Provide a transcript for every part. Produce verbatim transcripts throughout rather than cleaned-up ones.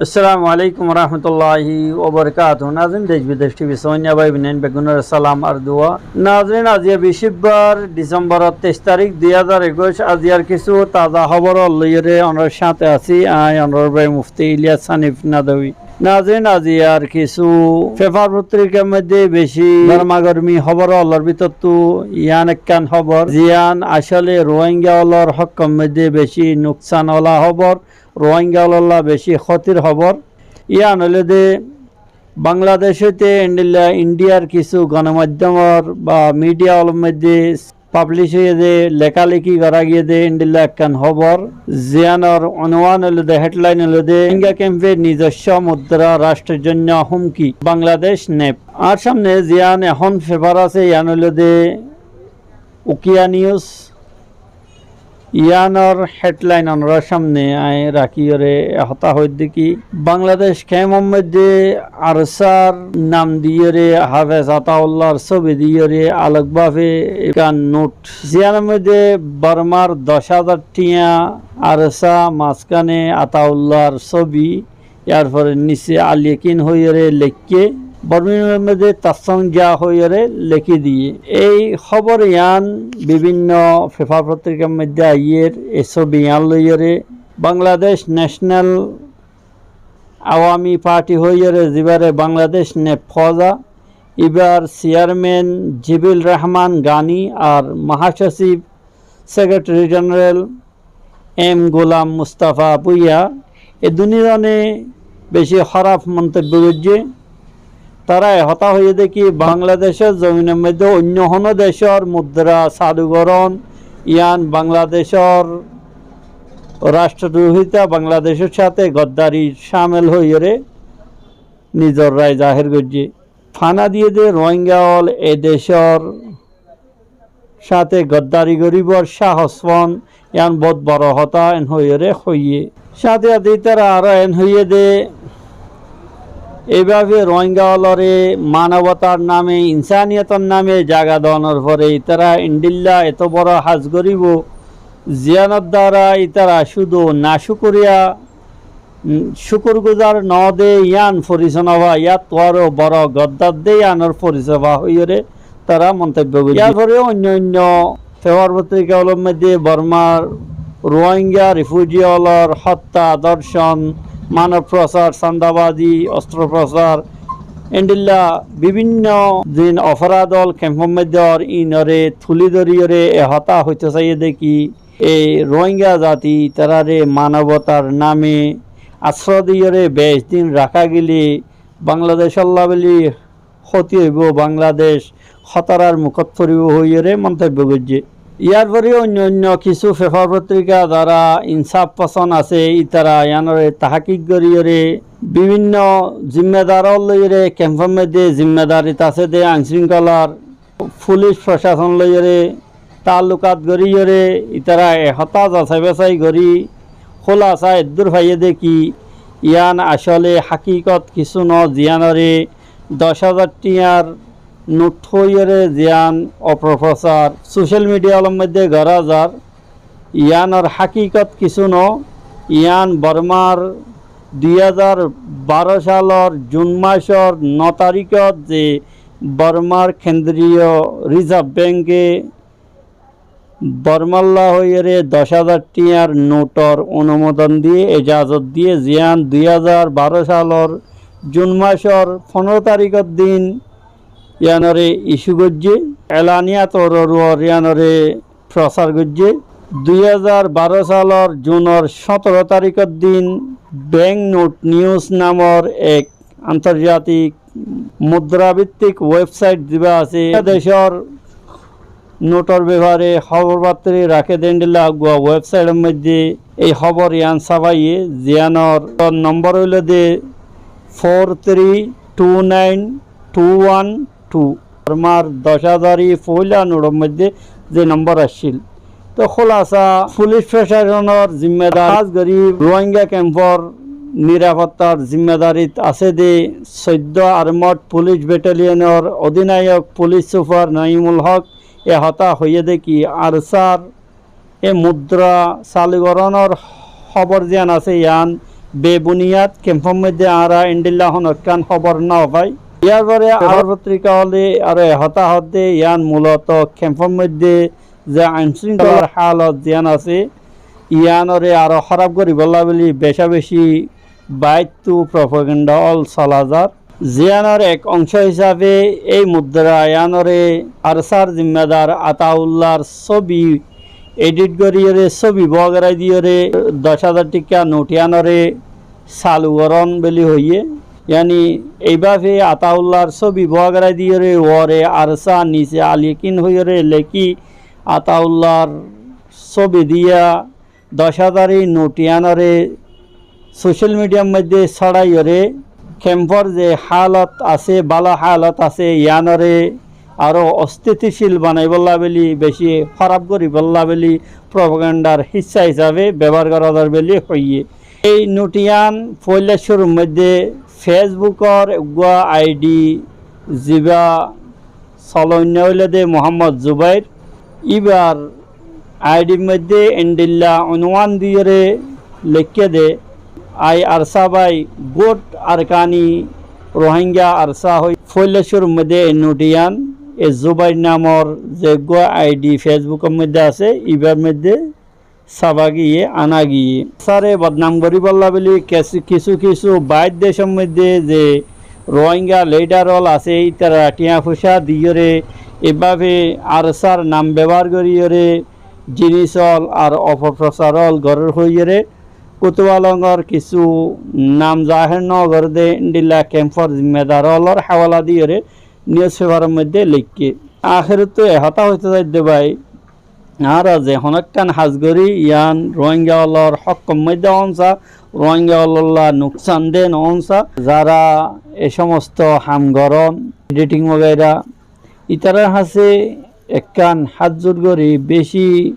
Assalamu alaikum warahmatulláhi wabarakátuhu. Nazirin, dec bidec T V soinna bái boinain beggúnore salam ar dua. Nazirin, aziya bicíbbar, Disembor teic tarík, dui házar ekuic. Aziyar kissú taza hóbor loiyóre onórar cáñte así añí, onórar bái Mufti Ilyas Hanif Nadwi. Nazirin, aziyar kissú fefar fotrikar moidde beci gormagormi hóbor ólor bútottu yián ekkán hóbor, ziyán asóle Ruáingga ólor hókkor moidde beci nuksan ola hóbor, Ruáingga ólolla beci hótir hóbor. Yián óilde Bangladec óite endilla Indiyar kissú gonomaiddómor ba midiya ólor moidde pablic óiye de, lekaleki gorá giyé de endilla ekkán hóbor, ziyánor unwan óilde, hedlain óilde, Ruáingga kemfe nizosso mudra rastrór zonno húmki, Bangladec nef. Añár cámne ziyán ehón fefar asé, yián óilde Ukiya News. Yiánor hedlain onórar cámne añí rakíyóre e hotá hoóir de ki, Bangladec kemfor moidde ARSAr nam diyóre, Hafez Ataullar sóbi diyóre alokbafe ekkán not, ziyánor moidde Bormar doc házar tiañ, ARSA, mazkáne Ataullar sóbi, yárfore nise Al Yakin hoiyóre leikké, Bormir moidde Tassong Ja hoiyóre lekí diyé. Ei hóbor yián bibinno fefar fotrikar moidde aiyér. E sóbi yián loiyóre Bangladec Necenal Awami Parti hoiyóre, zibáre Bangladec nef hoó za, íbar cearmen Jibil Rahman Gani ar mahasocib, sekretari jeneral M Gulam Mustafa Bhuiya, e duní zone beci hóraf montoibbo goijjé. Tará e hotá hoiyé de ki, Bangladecor zominor moidde oinno honó decor mudra salu gorón, yián Bangladecor rastrodrohita, Bangladecor cáñte goddarir cámel hoiyóre nizor rai zahér goijjé. Fana diyé de Ruáingga ól e decor cáñte goddari goríbar cáhos fon, yián bout boro hotá, en hoiyóre hoiyé. Cáñte cáñte ítara aró en hoiyé de, eibáfe Ruáingga ólore manobotar name, insaniyotor name zaga donor fore ítara endilla eto boro ham goríbo, ziyánor duara ítara cúdu nacúkuriya, um, cúkurguzar no de yián forisoi no fa, yáttu aró boro goddar de yiánor forisoi fa hoiyóre tará montoibbo goijjé. Yárfore oinno oinno fefar fotrika ólor moidde Bormar Ruáingga rifuji ólor hotta, dórcon, manob prosar, sandabazi, ostro prosar, endilla bibinno zin oforad ól kemfor moidde ór, inore tuli dóriyóre e hotá hoito saiyé de ki, ei Ruáingga zati ítarare manobotar name asro diyóre beci din raká gele Bangladec olla buli hóti óibo, Bangladec hótarar mukót foribo hoiyóre montoibbo goijjé. Yárfore oinno oinno kissú fefar fotrika zará insaf foson asé, ítara yiánore tahakik goriyóre bibinno zimmadar ól loiyóre kemfor moidde zimmadaritt asé de ain sringkolar fulic prosacon loiyóre taallukat goríyore ítara e hotá zasai basai gorí kúlasa eddúr faiyé de ki, yián asóle hákikot kissú no, ziyánore doc házar tiañr not hoiyóre ziyán oproprosar socel midiya ólor moidde gorá zar, yiánor hákikot kissú no. Yián Bormar dui házar baró salor Jun macor no tarikot ze Bormar kendriyo Rizarv Benge Bormalla hoiyóre doc házar tiañr notor onumodon diyé, ejazot diyé, ziyán dui házar baró salor Jun macor fonóro tarikor din yiánore icu goijjé, elaniya toror uore yiánore prosar goijjé. Dui házar baró salor Junor sóñtoro tarikor din Bank Note News namor ek antorjatik mudrabittik websait ziba asé, decor notor befare hóbor battori raké de endilla uggwá websaitor moidde ei hóbor yián safaiyé, ziyánor nombor óilde four three two nine two one two. Bormar doc házari foóila notor moidde ze nombor accíl. Toi kúlasa fulic prosaconor zimmadar, hás gorí Ruáingga kemfor nirafottar zimmadaritt asé de soiddó armod fulic betaliyanor odinayok fulic sufar Naimul Hók e hotá hoiyé de ki, arsar e mudra salu gorónor hóbor ziyán asé, yián bebuniyad, kemfor moidde añára endilla honókkán hóbor no fai. Yar fore añárar fotrika ókkole aró e hotá hoódde, yián muloto kemfor moidde ze ainsúngkular hálot ziyán asé, yiánoré aró hóraf goríbolla buli becá-becí baáittu propaganda ól sola zar. Ziyánor ek oñcó hísafe ei mudra yiánoré ARSAr zimmadar Ataullar sóbi edit goríyoré, sóbi bógerai diyoré, doc házar thíka not yiánoré salu gorón buli hoiyé. Yáni eibáfe Ataullar sóbi bógerai diyoré, uore ARSA, nise Alyekin hoiyoré lekí, Ataullar sóbi diya doc házari not yiánoré social mediar moidde sóçaiyoré, kemfor ze hálot asé, bála hálot asé, yiánoré aró ostíticil banaibólla buli, becí hóraf goríbolla buli propagandar hissá hísafe bebohár gorá zar buli hoiyé. Ei not yián foóila cúrur moidde Facebookor eggúa ID zibá soloinna óilde Muhammod Zubair, íbar IDr moidde endilla unwan diyoré leikké de, "I ARSA by good Arkani Rohingya ARSA" hoi foóila cúrur moidde e not yián e Zubair namor ze eggúa ID Facebookor moidde asé, íbar moidde sába giyé, ana giyé. ARSAre bodnam goríbolla buli kessú, kissú kissú baáir decór moidde ze Rohingya lidar ól asé, ítara thiañ foicá diyoré, eibáfe ARSAr nam bebohár goríyoré, jinis ól ar opoprosar ól gorér hoiyoré, Kutufalongor kissú nam zahér no goré de, endilla kemfor zimmadar ólor háwala diyoré newspaperor moidde leikké. Ahérottú e hotá hoitó saidde bái, añára ze honókkán ham gorí, yián Rohingya ólor hókkor moidde ónsa, Rohingya ólolla nuksan den ónsa, zara e somosto ham gorón, editing wagaira, ítarar hañsé ekkán hát zur gorí becí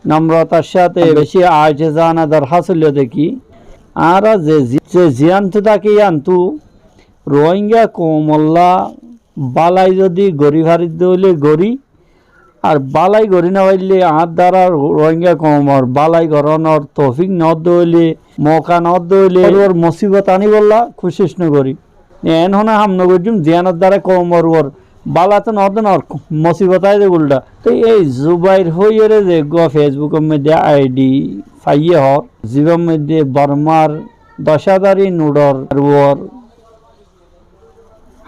nomrotar sáte, becí ajezana dorhás óilde ki, añára ze zi-, ze ziyántu táki yíantu Rohingya koumolla bálai zodi gorí faridde óile gorí, ar bálai gorí no faille, añár dara Rohingya koumor bálai gorónor toufik no de óile, mouka no de óile, uor musibot aníbolla kucíc no gorí. Eén honó ham no goijjúm, ziyánor dara koumor uor bála to no de, uor musibot aái de uldha. Te ei Zubair hoiyóre ze eggúa Facebookor moidde ID faiyé hoór, zibár moidde Bormar doc házari notor uor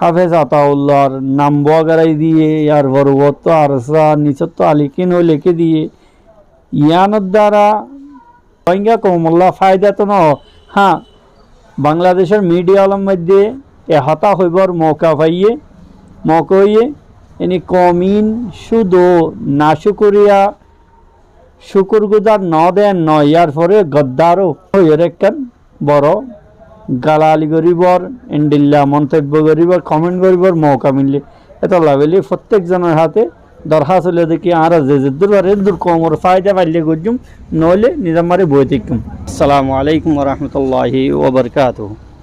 Háfez Ataullar nam bógerai diyé, yar fore uottú ARSA, nisóttu Alikin hoi leikké diyé. Yiánor dara Rohingya koumolla faida to no. Há, Bangladecór midiya ólor moidde e hotá hoibár mouka faiyé, mouka óiye, yáni koumin cúdu nacúkuriya, cúkurguzar no de, no, yar fore goddar ó hoiyóre ekkán boro galali goríbar, endilla montobbo goríbar, comment goríbar mouka mille. Etolla buli fottek zonor háte dorhás óilde ki, añára ze zeddúr fari eddúr koumor faida faille goijjúm, noóile nizammari boi táikkúm. Assalamu alaikum wa rahmatullahi wa barakatuhu.